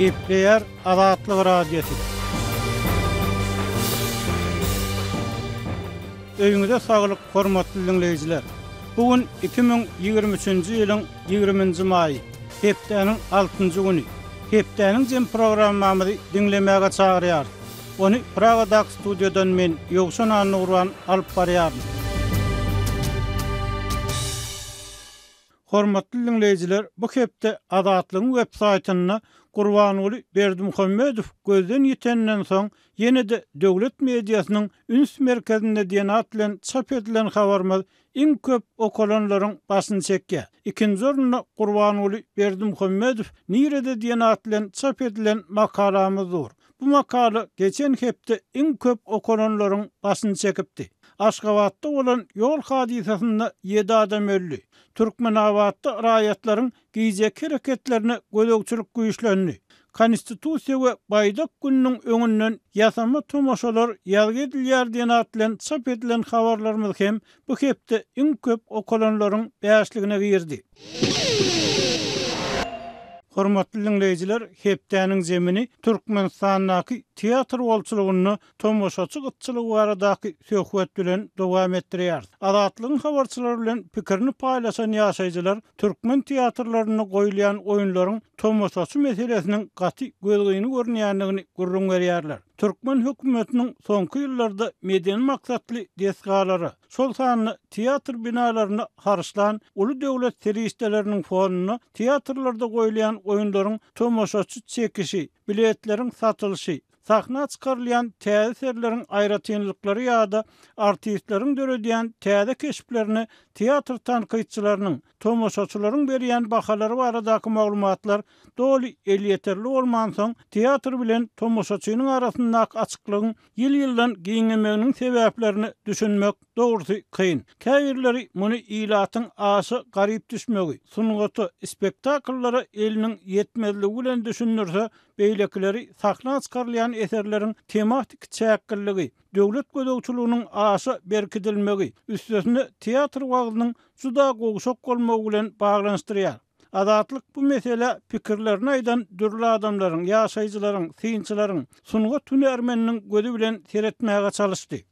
Gepleýär Azatlyk Radiosy. Öýüňize saglyk, hormatly diňleýjiler! Bu gün 2023-nji ýylyň 20-nji maýy, hepdäniň altynjy güni. Hepdäniň jem programmamyzy diňlemäge çagyrýarys. Ony Pragadaky studiýadan men, Ýowşan Annagurban alyp barýaryn. Hormatly diňleýjiler, bu hepde Azatlygyň web saýtynda Gurbanguly Berdimuhamedow gözden ýitenden soň ýene-de döwlet mediasynyň üns merkezinde diýen at bilen çap edilen habarymyz iň köp okalanlaryň başyny çekýär. Ikinji orunda Gurbanguly Berdimuhamedow nirede diýen at bilen çap edilen makalamyz dur. Bu makala geçen hepde iň köp okalanlaryň başyny çekipdi. Aşgabatda bolan ýol hadysasynda ýedi adam öldi. Türkmenabatda raýatlaryň gijeki hereketlerine gözegçilik güýçlendi. Konstitusiýa we Baýdak gününiň öňünden ýasama tomaşalar ýazgy edilýär diýen at bilen çap edilen habarlarymyz hem bu hepde iň köp okalanlaryň bäşligine girdi. Hormatly diňleýjiler, hepdäniň zemini Türkmenistandaky teatr bolçulygynda tomaşaçy gytçylygy baradaky söhbet bilen dowam etdirýäris. Azatlygyň habarçylary bilen pikirini paýlaşan ýaşaýjylar türkmen teatrlarynda goýulýan oýunlaryň tomaşaçy meselesiniň gaty gözgyny görünýändigini gürrüň berýärler. Türkmen hökümetiniň soňky ýyllarda medeni maksatly desgalara, şol sanda teatr binalaryna harçlan uly döwlet serişdeleriniň fonunda teatrlarda goýulýan oýunlaryň tomaşaçy çekişi, biletleriň satylyşy, sahna çykarylýan täze eserleriň aýratynlyklary ýa-da artistleriň döredýän täze keşplerine teatr tankytçylarynyň, tomaşaçylaryň berýän bahalary baradaky maglumatlar doly elýeterli bolmansoň, teatr bilen tomaşaçynyň arasyndaky açyklygyň ýyl-ýyldan giňemeginiň sebäplerine düşünmek, dogrusy, kyn. Käbirleri muny ilatyň aşa garyp düşmegi, sungata, spektakllara eliniň ýetmezligi bilen düşündirse, beýlekileri sahna çykarylýan eserleriň tematiki çäkliligi, döwlet gözegçiliginiň aşa berkidilmegi, üstesine teatr wagzynyň juda gowşak bolmagy bilen baglanyşdyrýar. Azatlyk bu meselä pikirlerini aýdan dürli adamlaryň, ýaşaýjylaryň, synçylaryň, sungat hünärmeniniň gözi bilen seretmäge çalyşdy.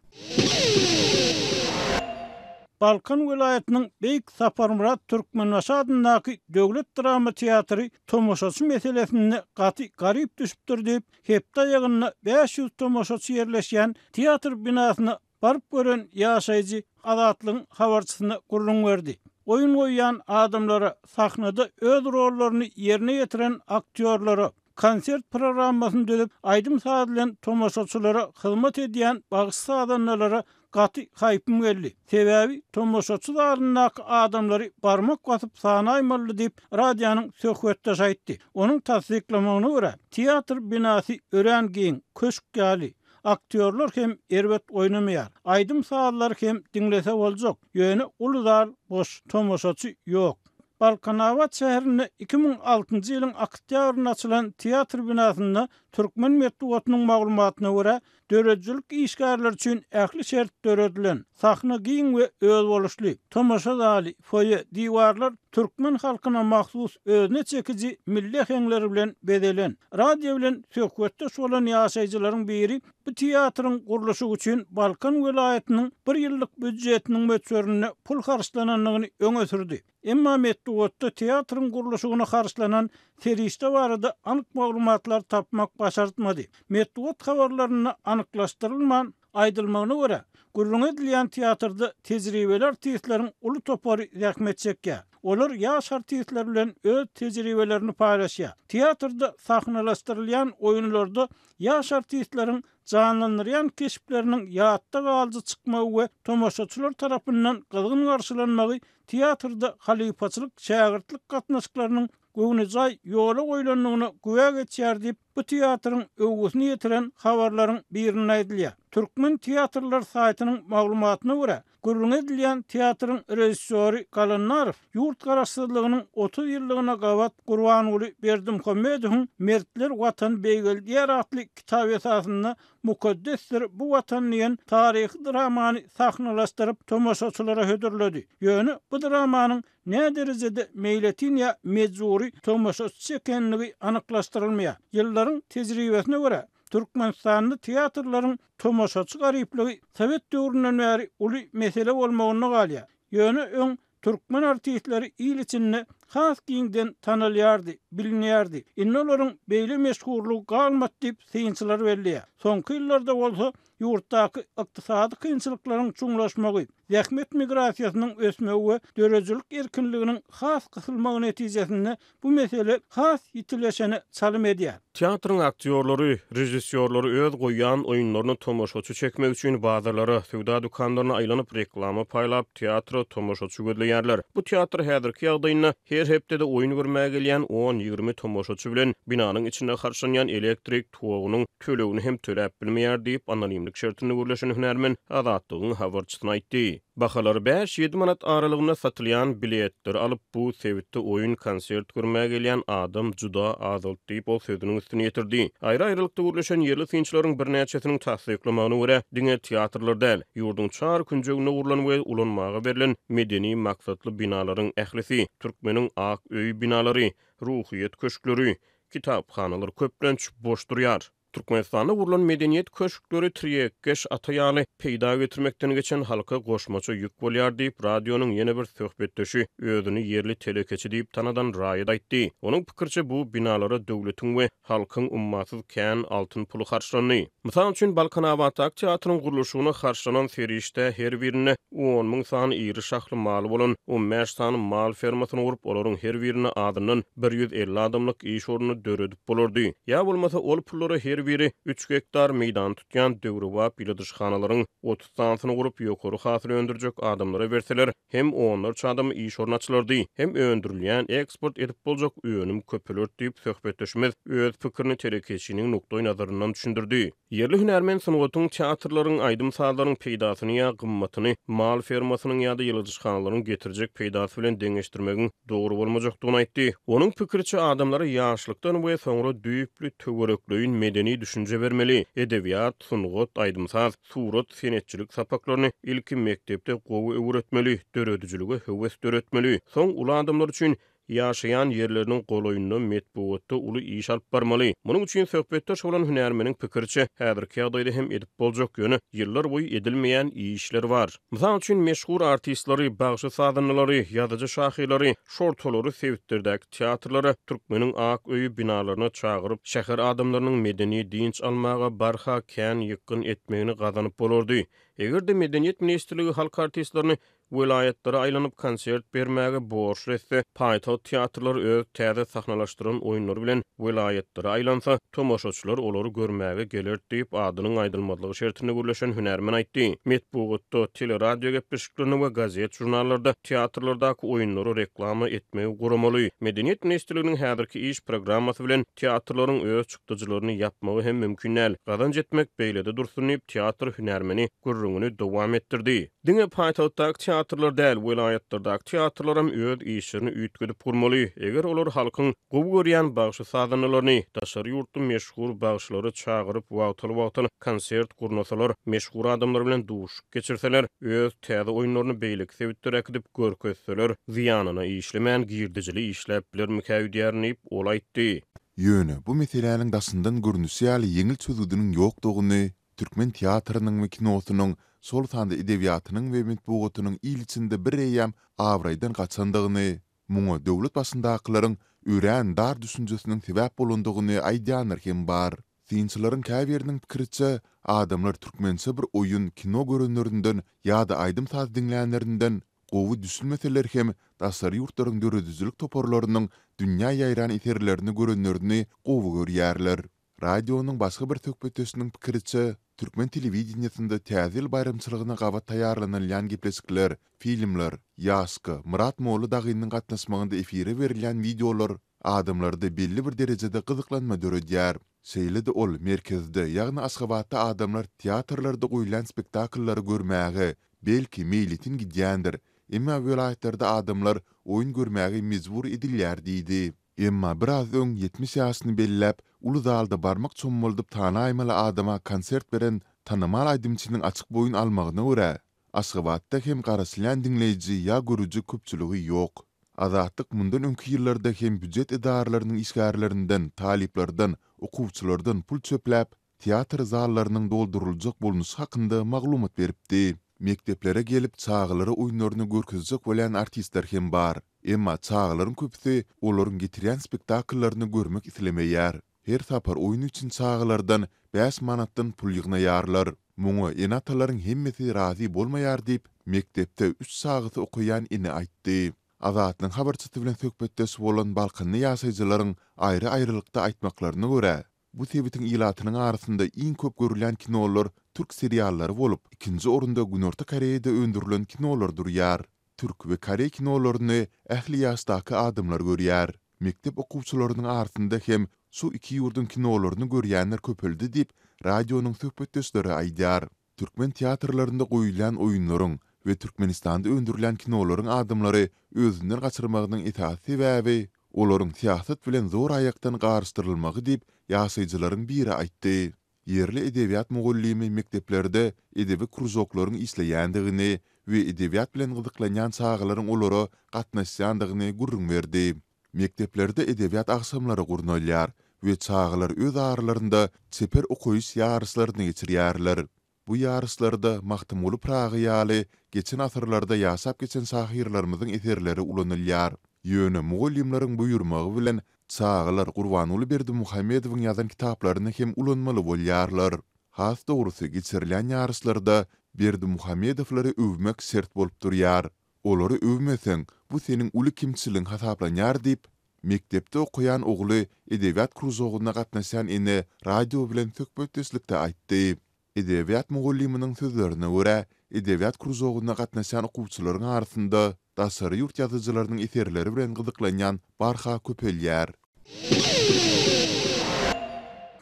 Balkan welaýatynyň Beýik Saparmyrat Türkmenbaşy adyndaky döwlet drama teatry tomaşaçy meselesinde gaty garyp düşüpdir diýip, hepde aýagynda 500 tomaşaçy ýerleşýän teatr binasyna Baryp gören ýaşaýjy Azatlygyň habarçysyna gürrüň berdi. Oýun goýýan adamlara, sahnada öz rollaryny ýerine ýetiren aktýorlara, konsert programmasyny düzüp, aýdym-saz bilen tomaşaçylara hyzmat edýän bagşy-sazandalara gaty haýpym geldi. Sebäbi tomaşaçy zalyndaky adamlary barmak basyp sanaýmalydy diýip, radionyň söhbetdeşi aýtdy. Onuň tassyklamagyna görä, teatr binasy örän giň, köşk ýaly. Aktýorlar hem erbet oýnamaýar. Aýdym-sazlary hem diňlese boljak. Ýöne uly zal boş, tomaşaçy ýok. Balkanabat şäherinde 2006-njy ýylyň oktýabrynda açylan teatr binasynda türkmen metbugatynyň maglumatyna görä, döredijilik işgärleri üçin ähli şert döredilen. Sahna giň we özboluşly. Tomaşa zaly, foýe, diwarlar türkmen halkyna mahsus özüne çekiji milli äheňler bilen bezelen. Radio bilen söhbetdeş bolan ýaşaýjylaryň biri bu teatryň gurluşygy üçin Balkan welaýatynyň bir ýyllyk býujetiniň möçberinde pul harçlanandygyny öňe sürdi. Emma metbugatda teatryň gurluşygyna harçlanan serişde barada anyk maglumatlar tapmak başartmady. Metbugat habarlarynda anyklaşdyrylman, Aýdylmagyna görä, gürrüňi edilýän teatrda tejribeli artistleriň uly topary zähmet çekýär. Olar ýaş artistler bilen öz tejribelerini paýlaşýar. Teatrda sahnalaşdyrylýan oýunlarda ýaş artistleriň janlandyrýan keşpleriniň ýatda galyjy çykmagy we tomaşaçylar tarapyndan gyzgyn garşylanmagy teatrda halypaçylyk-şägirtlik gatnaşyklarynyň göwnejaý ýola goýlandygyna güwä geçýär diýip, bu teatryň öwgüsini ýetiren habarlaryň birinde aýdylýar. Türkmen teatrlary saýtynyň maglumatyna görä, Gürrüňi edilýän teatryň režissýory Galandarow ýurt garaşsyzlygynyň 30 ýyllygyna gabat Gurbanguly Berdimuhamedowyň Mertler Watany beýgeldýär atly kitaby esasynda Mukaddesdir bu Watan diýen taryhy dramany sahnalaşdyryp tomaşaçylara hödürledi. Ýöne bu dramanyň näderejede meýletin ýa mejbury tomaşaçy çekenligi anyklaşdyrylmaýar. Ýyllaryň tejribesine görä, Türkmenistanda teatrlaryň tomaşaçy garyplygy sowet döwründen bäri uly mesele bolmagynda galýar. Ýöne öň türkmen artistleri il içinde has giňden tanalýardy, bilinýärdi. Indi olaryň beýle meşhurlygy galmady diýip, synçylar belleýär. Soňky ýyllarda bolsa ýurtdaky ykdysady kynçylyklaryň çuňlaşmagy, zähmet migrasiýasynyň ösmegi we döredijilik erkinliginiň has gysylmagy netijesinde bu mesele has ýitileşene çalym edýär. Teatryň aktýorlary, režissýorlary öz goýýan oýunlaryna tomaşaçy çekmek üçin bazarlara, söwda dükanlaryna aýlanyp reklama paýlap, teatra tomaşaçy gözleýärler. Bu teatr häzirki ýagdaýynda her hepdede oýun görmäge gelýän on-ýigrimi tomaşaçy bilen binanyň içinde harçlanýan elektrik togunyň tölegini hem töläp bilmeýär diýip, anonimlik şertinde gürleşen hünärmen Azatlygyň habarçysyna aýtdy. Bahalary bäş-ýedi manat aralygynda satylýan biletleri alyp, bu sebitde oýun, konsert görmäge gelýän adam juda azaldy diýip, ol sözüniň üstüni ýetirdi. Aýry-aýrylykda gürleşen ýerli synçylaryň birnäçesiniň tassyklamagyna görä, diňe teatrlar däl, ýurduň çar künjeginde gurlan we ulanmaga berlen medeni maksatly binalaryň ählisi, Türkmeniň ak öýi binalary, Ruhyýet köşkleri, kitaphanalar köplenç boş durýar. Türkmenistanda gurlan medeniýet köşkleri tirýekkeş ata ýaly peýda getirmekden geçen halka goşmaça ýük bolýar diýip, radionyň ýene bir söhbetdeşi, özüni ýerli telekeçi diýip tanadan raýat aýtdy. Onuň pikiriçe, bu binalara döwletiň we halkyň ummasyz kän altyn puly harçlandy. Mysal üçin, Balkanabatdaky teatryň gurluşygyna harçlanan serişdä her birinde 10 müň sany iri şahly maly bolan 15 sany mal fermasyny gurup, olaryň her birinde azyndan 150 adamlyk iş ornuny döredip bolardy. Ýa bolmasa ol pullara her biri üç gektar meýdany tutýan döwrebap ýyladyşhanalaryň 30 sanysyny gurup, ýokary hasyl öndürjek adamlara berseler, hem onlarça adama iş orny açylardy, hem öndürilýän, eksport edip boljak önüm köpelerdi diýip, söhbetdeşimiz öz pikirini telekeçiniň nukdaýnazaryndan düşündirdi. Ýerli hünärmen sungatyň, teatrlaryň, aýdym-sazlaryň peýdasyny ýa gymmatyny mal fermasynyň ýa-da ýyladyşhanalaryň getirjek peýdasy bilen deňeşdirmegiň dogry bolmajakdygyny aýtdy. Onuň pikiriçe, adamlara ýaşlykdan we soňra düýpli töwerekleýin medeni düşünje bermeli, edebiýat, sungat, aýdym-saz, surat, senetçilik sapaklaryny ilki mekdepde gowy öwretmeli, döredijilige höwes döretmeli, soň uly adamlar üçin ýaşaýan ýerleriniň golaýynda metbugatda uly iş alyp barmaly. Munuň üçin söhbetdeş bolan hünärmeniň pikiriçe, häzirki ýagdaýda hem edip boljak, ýöne ýyllar boýy edilmeýän işler bar. Mysal üçin, meşhur artistleri, bagşy-sazandalary, ýazyjy-şahyrlary, şortalary sebitlerdäki teatrlara, Türkmeniň ak öýi binalaryna çagyryp, şäher adamlarynyň medeni dynç almaga barha kän ýykgyn etmegini gazanyp bolardy. Eger-de Medeniýet ministrligi halk artistlerini welaýatlara aýlanyp konsert bermäge borçly etse, paýtagt teatrlary öz täze sahnalaşdyran oýunlary bilen welaýatlara aýlansa, tomaşaçylar olary görmäge gelerdi diýip, adynyň aýdylmazlygy şertinde gürleşen hünärmen aýtdy. Metbugatda, tele-radio gepleşiklerinde we gazet-žurnallarda teatrlardaky oýunlary reklama etmegi guramaly. Medeniýet ministrliginiň häzirki iş programmasy bilen teatrlaryň öz çykdajylaryny ýapmagy hem mümkin däl. Gazanç etmek beýlede dursun diýip, teatr hünärmeni gürrüňini dowam etdirdi. Diňe paýtagtdaky teatrlar däl, welaýatlardaky teatrlaram öz işlerini üýtgedip gurmaly. Eger olar halkyň gowy görýän bagşy-sazandalaryny, daşary ýurtly meşhur bagşylary çagyryp wagtal-wagtal konsert gurnasalar, meşhur adamlar bilen duşuşyk geçirseler, öz täze oýunlaryny beýleki sebitlere äkidip görkezseler, zyýanyna işlemän, girdejili işläp bilermikä öýdýärin diýip, ol aýtdy. Ýöne bu meseläniň daşyndan görnüşi ýaly ýeňil çözgüdiniň ýokdugyny Türkmen teatrynyň we kinosynyň, şol sanda edebiýatynyň we metbugatynyň il içinde bireýýäm abraýdan gaçandygyny, muňa döwlet başyndakylaryň örän dar düşünjesiniň sebäp bolandygyny aýdýanlar hem bar. Synçylaryň käbiriniň pikiriçe, adamlar türkmençe bir oýun, kino görenlerinden ýa-da aýdym-saz diňlänlerinden gowy düşünmeseler hem daşary ýurtlaryň döredijilik toparlarynyň dünýä ýaýran eserlerini görenlerini gowy görýärler. Radionyň başga bir söhbetdeşiniň pikiriçe, türkmen telewideniýesinde Täze ýyl baýramçylygyna gabat taýýarlanylýan gepleşikler, filmler, Ýaşka, Myrat molla dagynyň gatnaşmagynda efire berilýän wideolar adamlarda belli bir derejede gyzyklanma döredýär. Şeýle-de ol merkezde, ýagny Aşgabatda adamlar teatrlarda goýulýan spektakllary görmäge, belki, meýletin gidýändir, emma welaýatlarda adamlar oýun görmäge mejbur edilýär diýdi. Emma biraz öň 70 ýaşyny belläp, uly zalda barmak çommaldyp tanaýmaly adama konsert beren tanymal aýdymçynyň açyk boýun almagyna görä, Aşgabatda hem garaşylýan diňleýji ýa görüji köpçüligi ýok. Azatlyk mundan öňki ýyllarda hem býujet edaralarynyň işgärlerinden, talyplardan, okuwçylardan pul çöpläp, teatr zallarynyň dolduryljak bolnuşy hakynda maglumat beripdi. Mekdeplere gelip, çagalara oýunlaryny görkezjek bolýan artistler hem bar. Emma çagalaryň köpüsi olaryň getirýän spektakllaryny görmek islemeýär. Her sapar oýun üçin çagalardan bäş manatdan pul ýygnaýarlar. Muňa ene-atalaryň hemmesi razy bolmaýar diýip, mekdepde üç çagasy okaýan ene aýtdy. Azatlygyň habarçysy bilen söhbetdeş bolan balkanly ýaşaýjylaryň aýry-aýrylykda aýtmaklaryna görä, bu sebitiň ilatynyň arasynda iň köp görülýän kinolar türk seriallary bolup, ikinji orunda Günorta Koreýada öndürilen kinolar durýar. Türk we koreý kinolaryny ähli ýaşdaky adamlar görýär. Mekdep okuwçylarynyň arasynda hem şu iki ýurduň kinolaryny görýänler köpeldi diýip, radionyň söhbetdeşleri aýdýar. Türkmen teatrlarynda goýulýan oýunlaryň we Türkmenistanda öndürilýän kinolaryň adamlary özünden gaçyrmagynyň esasy sebäbi olaryň syýasat bilen zoraýakdan garyşdyrylmagy diýip, ýaşaýjylaryň biri aýtdy. Ýerli edebiýat mugallymy mekdeplerde edebi kružoklaryň işleýändigini we edebiýat bilen gyzyklanýan çagalaryň olara gatnaşýandygyny gürrüň berdi. Mekdeplerde edebiýat agşamlary gurnalýar we çagalar öz aralarynda çeper okaýyş ýaryşlaryny geçirýärler. Bu ýaryşlarda Magtymguly Pyragy ýaly geçen asyrlarda ýaşap geçen şahyrlarymyzyň eserleri ulanylýar. Ýöne mugallymlaryň buýurmagy bilen çagalar Gurbanguly Berdimuhamedowyň ýazan kitaplaryny hem ulanmaly bolýarlar. Has dogrusy geçirilýän ýaryşlarda Berdimuhamedowlary öwmek şert bolup durýar. Olary öwmeseň, bu seniň uly kemçiligiň hasaplanýar diýip, mekdepde okaýan ogly edebiýat kružogyna gatnaşýan ene radio bilen söhbetdeşlikde aýtdy. Edebiýat mugallymynyň sözlerine görä, edebiýat kružogyna gatnaşýan okuwçylaryň arasynda daşary ýurt ýazyjylarynyň eserleri bilen gyzyklanýan barha köpelýär.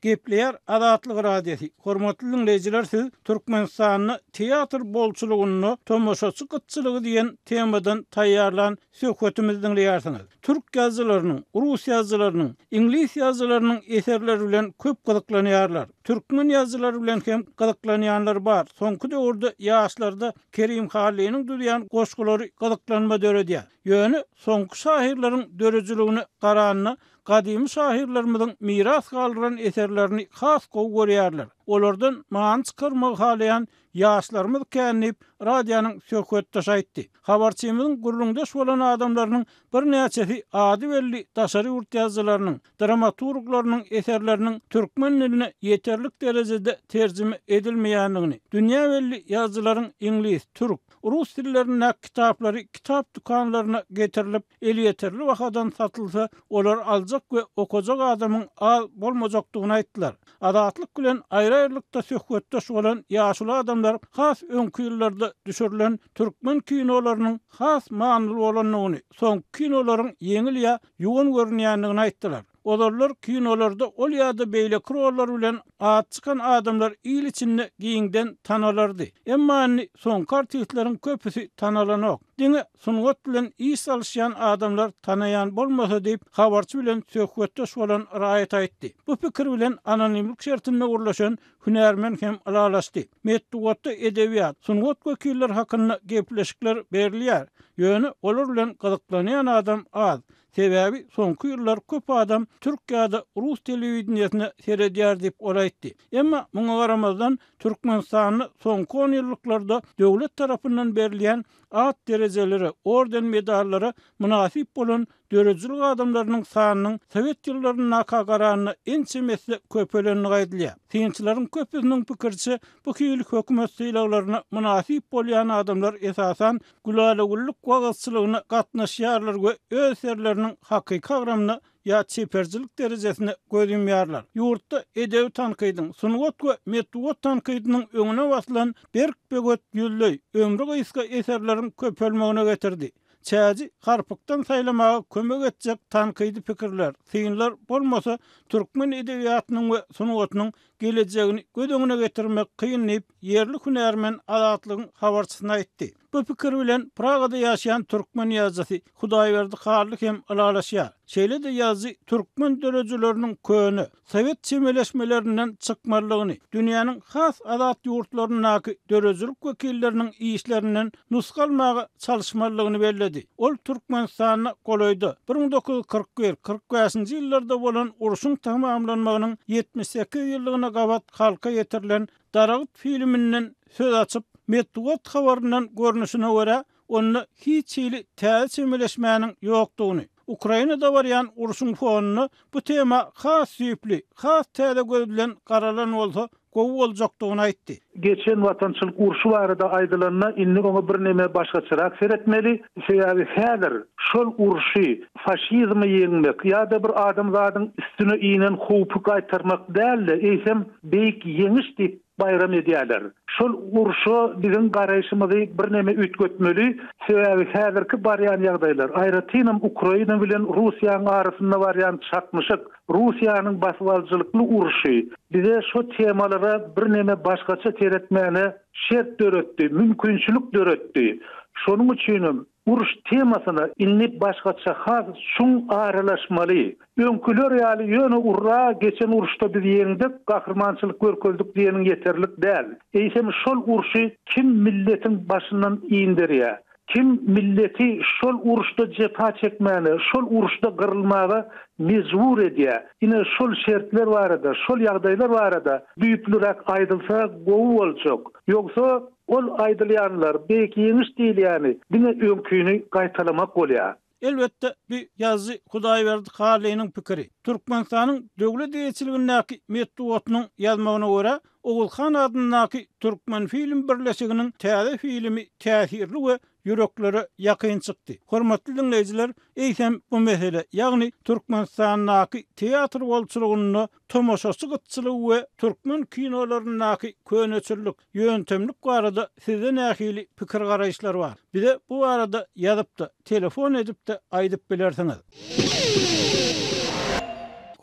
Gepleýär Azatlyk Radiosy, Hormatly diňleýjiler siz Türkmenistanda teatr bolçulygynda tomaşaçy gytçylygy diýen temadan taýýarlan söhbetimizi diňleýärsiňiz. Türk ýazyjylarynyň, rus ýazyjylarynyň, iňlis ýazyjylarynyň eserleri bilen köp gyzyklanýarlar. Türkmen ýazyjylary bilen hem gyzyklanýanlar bar. Soňky döwürde ýaşlarda Kerim Hallynyň düzýän goşgulary gyzyklanma döredýär. Ýöne soňky şahyrlaryň döredijiligine garanda, gadymy şahyrlarymyzyň miras galdyran eserlerini has gowy görýärler. Olardan many çykarmagy halaýan ýaşlarymyz kän diýip, radionyň söhbetdeşi aýtdy. Habarçymyzyň gürrüňdeş bolan adamlarynyň birnäçesi ady belli daşary ýurt ýazyjylarynyň, dramaturglarynyň eserleriniň türkmen diline ýeterlik derejede terjime edilmeýändigini, dünýä belli ýazyjylaryň iňlis, türk, rus dillerindäki kitaplary kitap dükanlaryna getirilip, elýeterli bahadan satylsa, olary aljak we okajak adamyň az bolmajakdygyny aýtdylar. Azatlyk bilen aýry-aýrylykda söhbetdeş bolan ýaşuly adamlar has öňki ýyllarda düşürilen türkmen kinolarynyň has manyly bolandygyny, soňky kinolaryň ýeňil ýa ýuwan görünýändigini aýtdylar. Ozallar kinolarda ol ýa-da beýleki rollar bilen ady çykan adamlar il içinde giňden tanalardy. Emma indi soňky artistleriň köpüsi tanalanok. Diňe sungat bilen iş salyşýan adamlar tanaýan bolmasa diýip, habarçy bilen söhbetdeş bolan raýat aýtdy. Bu pikir bilen anonimlik şertinde gürleşen hünärmen hem ylalaşdy. Metbugatda edebiýat, sungat wekilleri hakynda gepleşikler berilýär. Ýöne olar bilen gyzyklanýan adam az. Sebäbi soňky ýyllar köp adam türk ýa-da rus telewideniýesine seredýär diýip, ol aýtdy. Emma muňa garamazdan, Türkmenistanda soňky onýyllyklarda döwlet tarapyndan berilýän at derejelere, orden-medallara mynasyp bolan döredijilik adamlarynyň sanynyň sowet ýyllaryndaka garanda ençeme esse köpelendigi aýdylýar. Synçylaryň köpüsiniň pikiriçe, bu hili hökümet sylaglaryna mynasyp bolýan adamlar esasan gülala-güllük wagyzçylygyna gatnaşýarlar we öz eserleriniň hakyky agramyna ýa çeperçilik derejesine göz ýumýarlar. Ýurtda edebi tankydyň, sungat we metbugat tankydynyň öňüne basylan berk böwet ýüzleý, ömri gysga eserleriň köpelmegine getirdi. Çäji harpykdan saýlamaga kömek etjek tankydy pikirler, synlar bolmasa, türkmen edebiýatynyň we sungatynyň gelejegini göz öňüne getirmek kyn diýip, ýerli hünärmen Azatlygyň habarçysyna aýtdy. Bu pikir bilen Pragada ýaşaýan türkmen ýazyjysy Hudaýberdi Hally hem ylalaşýar. Şeýle-de ýazyjy türkmen döredijileriniň köne, sowet çemeleşmelerinden çykmalydygyny, dünýäniň has azat ýurtlaryndaky döredijilik wekilleriniň işlerinden nusga almaga çalyşmalydygyny belledi. Ol Türkmenistanda golaýda, 1941, 45-nji ýyllarda bolan urşuň tamamlanmagynyň 78 ýyllygyna gabat halka ýetirilen Daragt filminden söz açyp, metbugat habaryndan görnüşine görä, onda hiç hili täze çemeleşmäniň ýokdugyny, Ukrainada barýan urşuň fonunda bu tema has düýpli, has täze göz bilen garalan bolsa gowy boljakdygyny aýtdy. Geçen Watançylyk urşy barada aýdylanda indi oňa birneme başgaçarak seretmeli. Sebäbi häzir şol urşy, faşizmi ýeňmek ýa-da bir adamzadyň üstüne inen howpy gaýtarmak däl-de, eýsem Beýik Ýeňiş diýip baýram edýärler. Şol urşa biziň garaýşymyzy birneme üýtgetmeli, sebäbi häzirki barýan ýagdaýlar, aýratynam Ukraina bilen Russiýanyň arasynda barýan çaknyşyk, Russiýanyň basybalyjylykly urşy bize şo temalara birneme başgaça seretmäne şert döretdi, mümkinçilik döretdi. Şonuň üçinem Uruş temasyna indi başgaça has çuň aralaşmaly. Öňküler ýaly ýöne urra geçen uruşda biz ýeňdik, gahrymançylyk görkezdik diýeniň ýeterlik däl. Eýsem şol urşy kim milletiň başyndan inderýär? Kim milleti şol uruşda jepa çekmäne, şol uruşda gyrylmaga mejbur edýär? Ine şol şertler barada, şol ýagdaýlar barada düýplüräk aýdylsa gowy boljak. Ýogsa Ol aýdylýanlar, Beýik Ýeňiş diýilýäni diňe öňkini gaýtalamak bolýar. Elbetde, bu ýazyjy Hudaýberdi Hallynyň pikiri. Türkmenistanyň döwlet eýeçiligindäki metbugatynyň ýazmagyna görä, Oguzhan adyndaky Türkmenfilm birleşiginiň täze filmi täsirli we ýüreklere ýakyn çykdy. Hormatly diňleýjiler, eýsem bu mesele, ýagny Türkmenistandaky teatr bolçulygynda tomaşaçy gytçylygy we türkmen kinolaryndaky köneçillik, ýöntemlik barada sizde nähili pikir-garaýyşlar bar? Bize bu barada ýazyp-da, telefon edip-de aýdyp bilersiňiz.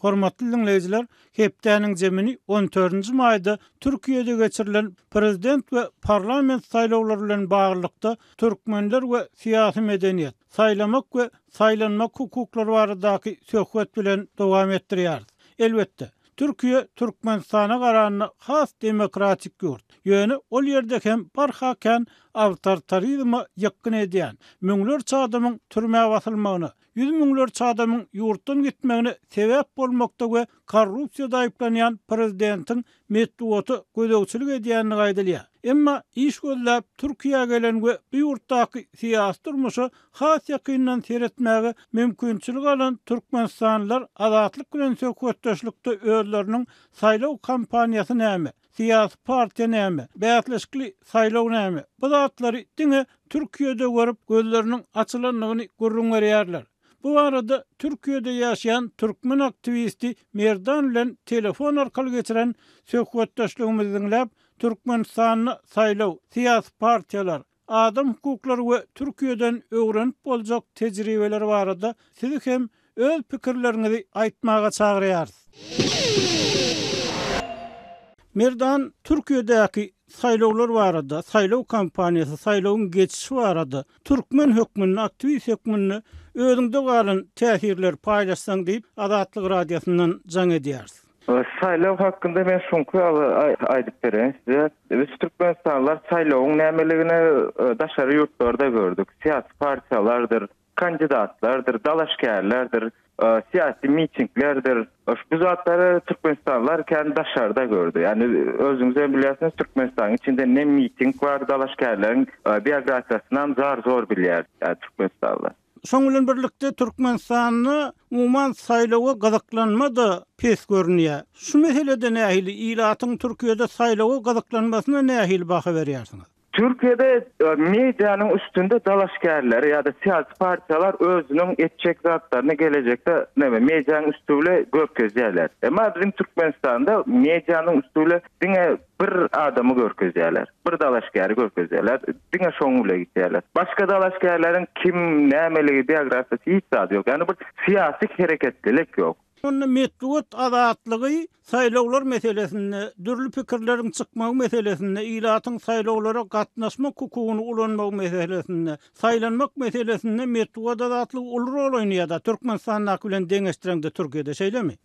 Hormatly diňleýjiler, hepdäniň jemini on dördünji maýda Türkiýede geçirilen prezident we parlament saýlawlary bilen baglylykda türkmenler we syýasy medeniýet, saýlamak we saýlanmak hukuklary baradaky söhbet bilen dowam etdirýäris. Elbetde, Türkiýe Türkmenistana garanda has demokratik ýurt. Ýöne ol ýerde hem barha kän awtoritarizme ýykgyn edýän, müňlerçe adamyň türmä basylmagyna, ýüz müňlerçe adamyň ýurtdan gitmegine sebäp bolmakda we korrupsiýada aýyplanýan prezidentiň metbugata gözegçilik edýändigi aýdylýar. Emma iş gözläp Türkiýä gelen we bu ýurtdaky syýasy durmuşa has ýakyndan seretmäge mümkinçilik alan türkmenistanlylar Azatlyk bilen söhbetdeşlikde özleriniň saýlaw kampaniýasy näme, syýasy partiýa näme, bäsleşikli saýlaw näme, bu zatlary diňe Türkiýede görüp gözleriniň açylandygyny gürrüň berýärler. Bu barada Türkiýede ýaşaýan türkmen aktiwisti Merdan bilen telefon arkaly geçiren söhbetdeşligimizi diňläp, Türkmenistanda saýlaw, syýasy partiýalar, adam hukuklary we Türkiýeden öwrenip boljak tejribeler barada sizi hem öz pikirleriňizi aýtmaga çagyrýarys. Merdan, Türkiýedäki saýlawlar barada, saýlaw kampaniýasy, saýlawyň geçişi barada türkmen hökmünde, aktiwist hökmünde özüňde galan täsirleri paýlaşsaň diýip, Azatlyk Radiosyndan jaň edýäris. Saýlaw hakynda men şuňky ýaly aýdyp bereýin size. Biz türkmenistanlylar saýlawyň nämeligini daşary ýurtlarda gördük. Syýasy partiýalardyr, kandidatlardyr, dalaşgärlerdir, syýasy mitinglerdir. Bu zatlary türkmenistanlylar kän daşarda gördi. Ýagny özüňiz hem bilýärsiňiz, Türkmenistanyň içinde ne miting bar, dalaşgärleriň biografiýasynam zar-zor bilýär türkmenistanlylar. Şoň bilen birlikde Türkmenistanda umuman saýlawa gyzyklanma-da pes görünýär. Şu meselede nähili, ilatyň Türkiýede saýlawa gyzyklanmasyna nähili baha berýärsiňiz? Türkiýede medianyň üstünde dalaşgärler ýa-da syýasy partiýalar özüniň etjek zatlaryny gelejekde näme medianyň üsti bile görkezýärler. Emma biziň Türkmenistanda medianyň üsti bile diňe bir adamy görkezýärler. Bir dalaşgäri görkezýärler. Diňe şoň bile gitýärler. Başga dalaşgärleriň kim, nämeligi, biografiýasy hiç zady ýok. Ýagny bir syýasy hereketlilik ýok. Onda metbugat azatlygy saýlawlar meselesinde, dürli pikirleriň çykmagy meselesinde, ilatyň saýlawlara gatnaşmak hukugyny ulanmagy meselesinde, saýlanmak meselesinde metbugat azatlygy uly rol oýnaýar-da, Türkmenistandaky bilen deňeşdireňde Türkiýede, şeýlemi?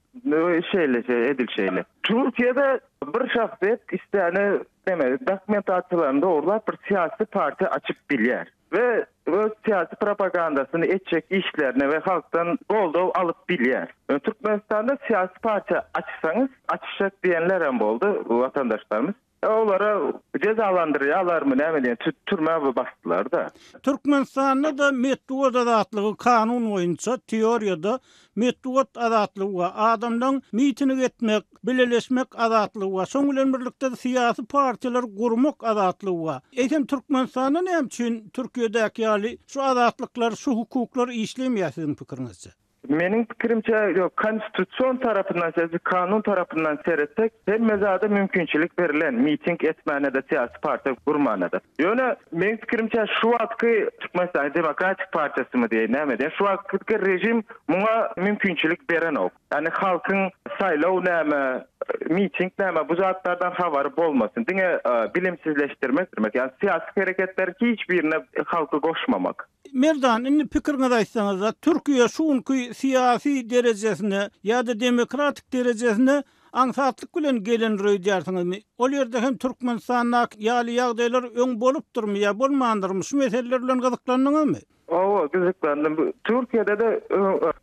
Şeýle, şeýle, edil şeýle. Türkiýede bir şahsyýet isläni neme, dokumentasiýalaryny dogrulap bir syýasy partiýa açyp bilýär. We öz syýasy propagandasyny etjek işlerine we halkdan goldaw alyp bilýär. Ýöne Türkmenistanda syýasy partiýa açsaňyz, açyşjak diýenlerem boldy watandaşlarymyz. Olara jezalandyrýarlarmy näme diýen türmä basdylar-da. Türkmenistanda-da metbugat azatlygy kanun boýunça teoriýada metbugat azatlygy we adamlaň miting etmek, bileleşmek azatlygy we şoň bilen birlikde syýasy partiýalar gurmak azatlygy bar. Eýsem Türkmenistanda näme üçin Türkiýedäki ýaly şu azatlyklar, şu hukuklar işlemeýär siziň pikiriňizçe? Meniň pikirimçe ýok, konstitusion tarapyndan seretsek, kanun tarapyndan seretsek hemme zada mümkinçilik berilen, miting etmäne-de, syýasy partiýa gurmana-da. Ýöne meň pikirimçe şu wagtky Türkmenistanyň Demokratik partiýasymy diýeýin näme diýeýin, şu wagtky režim muňa mümkinçilik berenok. Ýagny halkyň saýlaw näme, miting näme bu zatlardan habary bolmasyn. Diňe bilimsizleşdirmek, ýagny syýasy hereketleriň hiç birine halky goşmamak. Merdan, indi pikiriňizi aýtsaňyzda, Türkiýe şu günki syýasy derejesine ýa-da demokratik derejesine aňsatlyk bilen gelendir öýdýärsiňizmi? Ol ýerde hem Türkmenistandaky ýaly ýagdaýlar öň bolupdyrmy ýa bolmandyrmy? Şu meseleler bilen gyzyklandyňyzmy? Hawa, gyzyklandym. Türkiýede-de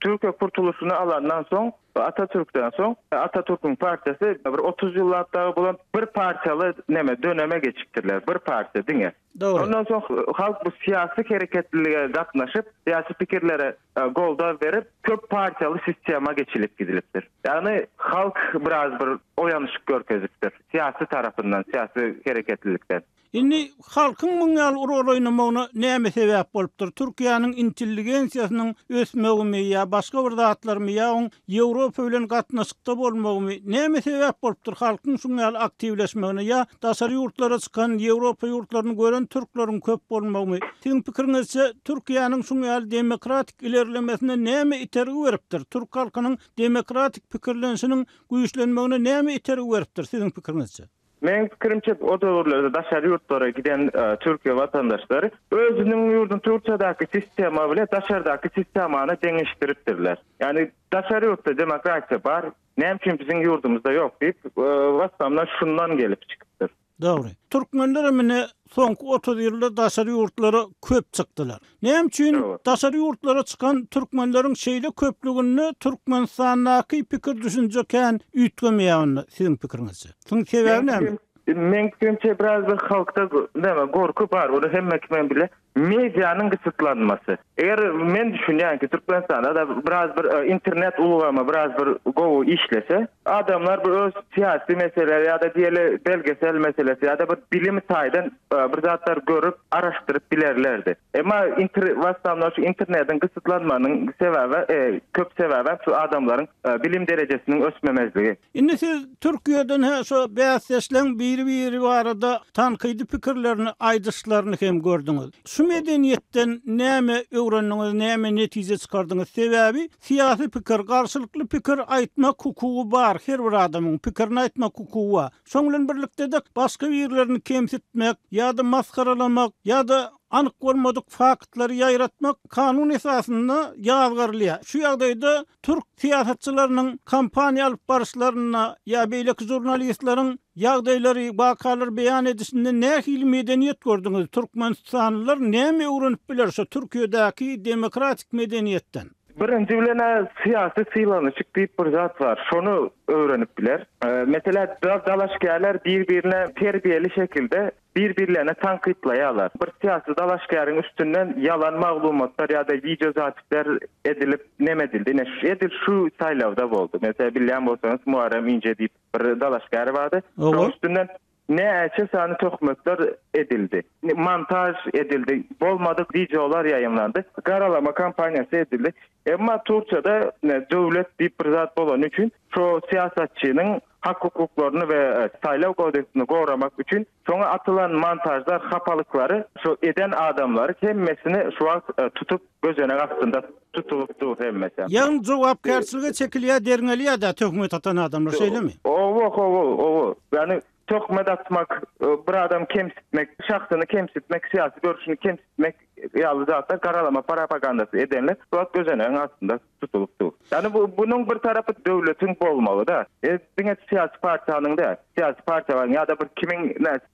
Türkiýe kurtulyşyny alandan soň, Atatürkden soň, Atatürküň partiýasy bir 30 ýyllap dagy bolan bir partiýaly neme döneme geçipdirler. Bir partiýa diňe. Dogry. Ondan soň halk bu syýasy hereketlilige gatnaşyp, syýasy pikirlere goldaw berip, köp partiýaly sistema geçilip gidilipdir. Ýagny halk biraz bir oýanyşyk görkezipdir syýasy tarapyndan, syýasy hereketlilikden. Indi halkyň muň ýaly rol oýnamagyna näme sebäp bolupdyr? Türkiýäniň intelligensiýasynyň ösmegimi ýa başga bir zatlarmy ýa oň Ýewropa bilen gatnaşykda bolmagymy? Näme sebäp bolupdyr halkyň şuň ýaly aktiwleşmegine ýa daşary ýurtlara çykan Ýewropa ýurtlaryny gören türkleriň köp bolmagymy? Siziň pikiriňizçe Türkiýäniň şuň ýaly demokratik ilerlemesine näme itergi beripdir? Türk halkynyň demokratik pikirlenişiniň güýçlenmegine näme itergi beripdir siziň pikiriňizçe? Meniň pikirimçe, o döwürlerde daşary ýurtlara giden Türkiýe watandaşlary özüniň ýurduny Türkiýedäki sistema bile daşardaky sistemany deňeşdiripdirler. Ýagny daşary ýurtda demokratiýa bar, näme üçin biziň ýurdumyzda ýok diýip, wasslamlar şundan gelip çykypdyr. Dogry. Türkmenlerem ine soňky 30 ýylda daşary ýurtlara köp çykdylar. Näme üçin daşary ýurtlara çykan türkmenleriň şeýle köplüginde Türkmenistandaky pikir-düşünje kän üýtgemeýär onda siziň pikiriňizçe? Şuň sebäbi näme? Meň pikirimçe biraz bir halkda näme gorky bar, ony hemme kimem bilýär. Medianyň gysytlanmasy. Eger men düşünýän ki Türkmenistanda-da biraz bir internet ulgamy biraz bir gowy işlese, adamlar bir öz syýasy mesele ýa-da diýeli belgesel meselesi ýa-da bir bilim taýdan bir zatlar görüp, araşdyryp bilerlerdi. Emma inter wasstamlar şu internetiň gysytlanmagynyň sebäbi, köp sebäbi şu adamlaryň bilim derejesiniň ösmemezligi. Indi siz Türkiýeden hä şo bäsdeşleň biri-biri barada tankydy pikirlerini aýdyşlaryny hem gördüňiz. Şu medeniýetden näme öwrendiňiz, näme netije çykardyňyz? Sebäbi syýasy pikir, garşylykly pikir aýtmak hukugy bar, her bir adamyň pikirini aýtmak hukugy bar. Şoň bilen birlikde-de başga birlerini kemsitmek ýa-da masgaralamak ýa-da anyk bolmadyk faktlary ýaýratmak kanun esasynda ýazgarylýar. Şu ýagdaýda türk syýasatçylarynyň kampaniýa alyp baryşlarynda ýa beýleki žurnalistleriň ýagdaýlary, wakalary beýan edişinde nähili medeniýet gördüňiz? Türkmenistanlylar näme öwrenip biler şu Türkiýedäki demokratik medeniýetden? Birinji bilen-ä syýasy sylanyşyk diýip bir zat bar, şony öwrenip biler. Meselä, dalaşgärler bir-birine terbiýeli şekilde bir-birlerini tankytlaýarlar. Bir syýasy dalaşgäriň üstünden ýalan maglumatlar ýa-da wideozapisler edilip neme edildi. Ine, edil şu saýlawda boldy. Meselä, bilýän bolsaňyz, Muharrem Inje diýip bir dalaşgär bardy. Şonuň üstünden. Näçe sany töhmetler edildi. Montaž edildi, bolmadyk wideolar ýaýymlandy, garalama kampaniýasy edildi. Emma Turkiýada döwlet diýip bir zat bolany üçin şo syýasatçynyň hak-hukuklaryny we saýlaw kodeksini goramak üçin şoňa atylan montažlar, hapalyklary şo eden adamlary hemmesini şu wagt tutup gözenek astynda tutulyp dur hemmesi. Ýagny jogapkärçilige çekilýär, derňelýär-dä töhmet atan adamlar, şeýlemi? Owa, hawa, owa. Ýagny töhmet atmak, bir adamy kemsitmek, şahsyny kemsitmek, syýasy görüşini kemsitmek ýaly zatlar garalama propagandasy edenler şu wagt gözenegiň astynda tutulyp dur. Ýagny bu bunuň bir tarapy döwletiň bolmagy-da. E, diňe syýasy partiýanyň däl. Syýasy partiýalaryň ýa-da bir kimiň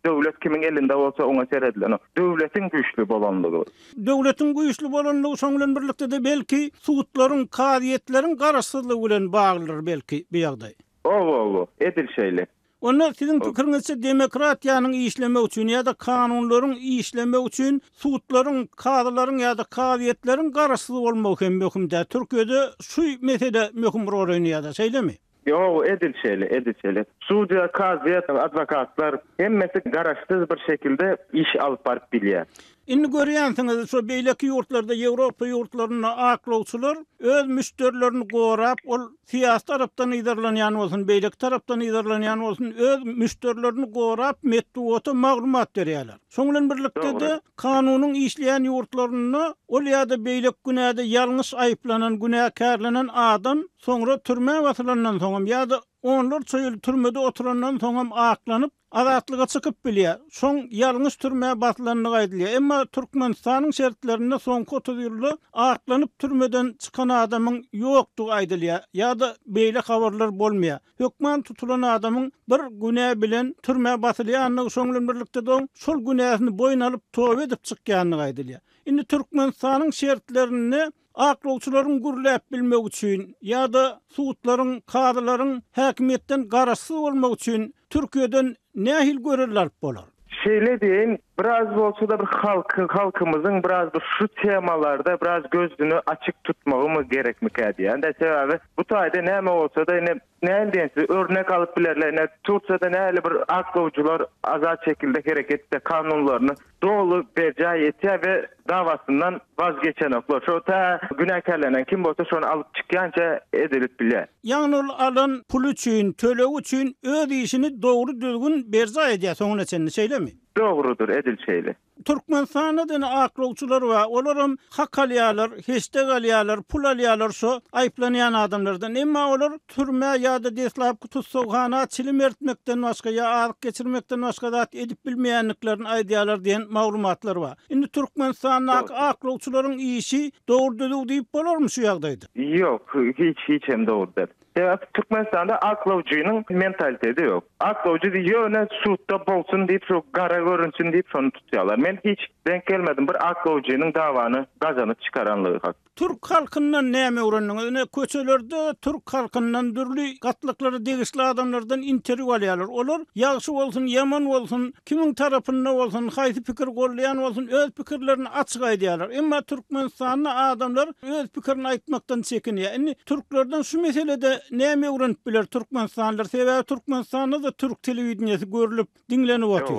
döwlet kimiň elinde bolsa oňa seredilenok. Döwletiň güýçli bolanlygy. Döwletiň güýçli bolanlygy şoň bilen birlikde-de belki sudlaryň, kazyýetleriň garaşsyzlygy bilen baglydyr belki bu ýagdaý. Owa, owa, edil şeýle. Onda siziň pikiriňizçe demokratiýanyň işlemegi üçin ýa-da kanunlaryň işlemegi üçin sudlaryň, kazylaryň ýa-da kazyýetleriň garaşsyz bolmagy hem möhüm däl. Türkiýede şu mesele möhüm rol oýnaýar-da, şeýlemi? Ýok, edil şeýle, edil şeýle. Sudýa, kazyýet, adwokatlar hemmesi garaşsyz bir şekilde iş alyp baryp bilýär. Indi görýänsiňiz, şo beýleki ýurtlarda, Ýewropa ýurtlarynda aklawçylar öz müşderilerini gorap, ol syýasy tarapdan yzarlanýan bolsun, beýleki tarapdan yzarlanýan bolsun, öz müşderilerini gorap, metbugata maglumat berýärler. Şoň bilen birlikde-de, kanunyň işleýän ýurtlarynda ol ýa-da beýleki günäde ýalňyş aýyplanan, günäkärlenen adam soňra türmä basylandan soňam ýa-da onlarça ýyl türmede oturandan soňam aklanyp, azatlyga çykyp bilýär. Şoň ýalňyş türmä basylandygy aýdylýar. Emma Türkmenistanyň şertlerinde soňky 30 ýylda aklanyp türmeden çykan adamyň ýokdugy aýdylýar ýa-da beýle habarlar bolmaýar. Hökman tutulan adamyň bir günä bilen türmä basylýandygy, şoň bilen birlikde-de oň şol günäsini boýun alyp, toba edip çykýandygy aýdylýar. Indi Türkmenistanyň şertlerinde aklawçylaryň gürläp bilmegi üçin ýa-da sudlaryň, kazylaryň häkimiýetden garaşsyz bolmagy üçin Türkiýeden nähili görelde alyp bolar? Şeýle diýeýin, biraz bolsa-da bir halky, halkymyzyň biraz bir şu temalarda biraz gözüni açyk tutmagymy gerekmikä diýýän-de. Sebäbi bu taýda näme bolsa-da ine Nähili diýen size örnek alyp bilerler ine Turkiýada nähili bir aklawjylar azat şekilde hereket etýär kanunlaryny doly berjaý etýär we dawasyndan waz geçenoklar şo tä günäkärlenen kim bolsa şony alyp çykýança edilip bilýär. Ýagny ol alan puly üçin, tölegi üçin öz işini dogry düzgün berjaý edýär soňuna çenli şeýlemi? Dogrudyr edil şeýle. Türkmenistanda-da ine aklawçylar bar, olaram hak alýarlar, heşdek alýarlar, pul alýarlar şo aýyplanýan adamlardan. Emma olar türmä ýa-da deslapky tussaghana çilim eritmekden başga ýa azyk geçirmekden başga zat edip bilmeýändiklerini aýdýarlar diýen maglumatlar bar. Indi Türkmenistandaky aklawçylaryň işi dogry-düzüw diýip bolarmy şu ýagdaýda? Ýok, hiç, hiç hem dogry däl. Sebäbi Türkmenistanda aklawjynyň mentaliteti ýok. Aklawjy ýöne sudda bolsun diýip şu gara görünsin diýip şony tutýarlar. Men hiç denk gelmedim bir aklawjynyň dawany gazanyp çykaranlygy hakda. Türk halkyndan näme öwrendiňiz? Ine köçelerde türk halkyndan dürli gatlaklara degişli adamlardan interwýu alýarlar. Olar ýagşy bolsun ýaman bolsun Kimiň tarapynda bolsun, haýsy pikiri goldaýan bolsun, öz pikirlerini açyk aýdýarlar. Emma Türkmenistanda adamlar öz pikirini aýtmakdan çekinýär. Indi türklerden şu meselede näme öwrenip biler türkmenistanlylar? Sebäbi Türkmenistanda-da türk telewideniýesi görlüp, diňlenip otyr.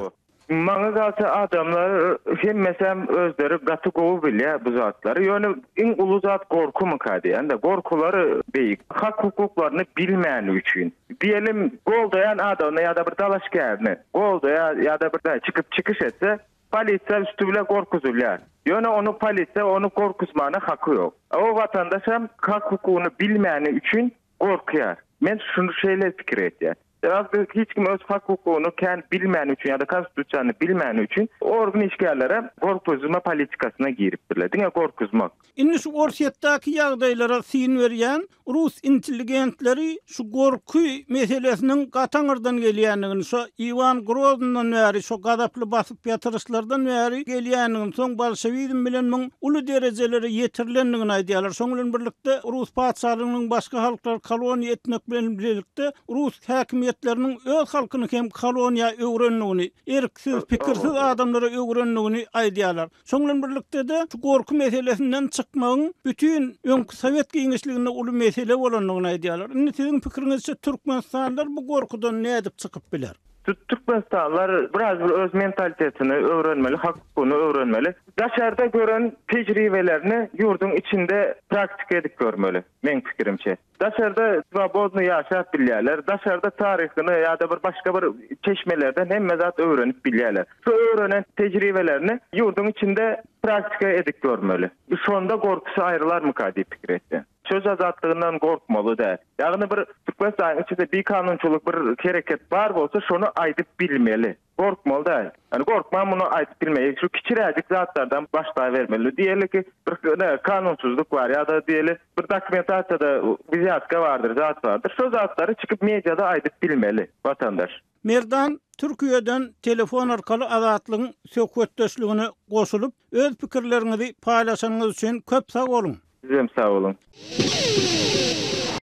Maňa galsa adamlar hemmesem özleri gaty gowy bilýär bu zatlary. Ýöne iň uly zat gorkumyka diýýän-de. Gorkulary beýik. Hak-hukuklaryny bilmäni üçin. Diýelim, goldaýan adamyny ýa-da bir dalaşgärini goldaýar ýa-da bir çykyp çykyş etse, polisiýa üsti bilen gorkuzylýar. Ýöne ony polisiýa ony gorkuzmana haky ýok. O watandaşam hak-hukugyny bilmäni üçin gorkýar. Men şuny şeýle pikir etýän. Sebäbi hiç kim öz hak-hukugyny kän bilmäni üçin ýa-da konstitusiýany bilmäni üçin organ işgärlerem gorkuzma politikasyna giripdirler. Diňe gorkuzmak. Indi şu Orsýetdäki ýagdaýlara syn berýän rus intelligentleri şu gorky meselesiniň gaty aňyrdan gelýändigini, şo Iwan Groznyndan bäri, şo gazaply basyp ýatyryşlardan bäri gelýändigini, soň bolşewizm bilen muň uly derejelere ýetirilendigini aýdýarlar. Şoň bilen birlikde rus patyşalygynyň başga halklary koloniýa etmek bilen bilelikde rus häkimiýetleriniň öz halkyny hem koloniýa öwrendigini, erksiz, pikirsiz adamlara öwrendigini aýdýarlar. Şoň bilen birlikde-de, şu gorky meselesinden çykmagyň bütin öňki sowet giňişliginde uly mesele bolandygyny aýdýarlar. Indi siziň pikiriňizçe türkmenistanlylar bu gorkudan nädip çykyp biler? Türkmenistanlylar biraz bir öz mentalitetini öwrenmeli, hak-hukugyny öwrenmeli. Daşarda gören tejribelerini ýurduň içinde praktika edip görmeli, meň pikirimçe. Daşarda swobodny ýaşap bilýärler, daşarda taryhyny ýa-da bir başga bir çeşmelerden hemme zat öwrenip bilýärler. Şu öwrenen tejribelerini ýurduň içinde praktika edip görmeli. Şonda gorkusy aýrylarmyka diýip pikir etýän. Söz azatlygyndan gorkmaly däl. Ýagny bir Türkmenistanyň içinde bikanunçylyk bir hereket bar bolsa şony aýdyp bilmeli. Gorkmaly däl. Ýani gorkman muny aýdyp bilmeli. Şu kiçiräjik zatlardan başlabermeli. Diýeli ki bir ne kanunsyzlyk bar ýa-da diýeli bir dokumentasiýada wzýatka bardyr, zat bardyr. Şo zatlary çykyp mediada aýdyp bilmeli watandaş. Merdan Türkiýeden telefon arkaly Azatlygyň söhbetdeşligine goşulyp, öz pikirleriňizi paýlaşanyňyz üçin köp sag boluň! Sizem sag boluň.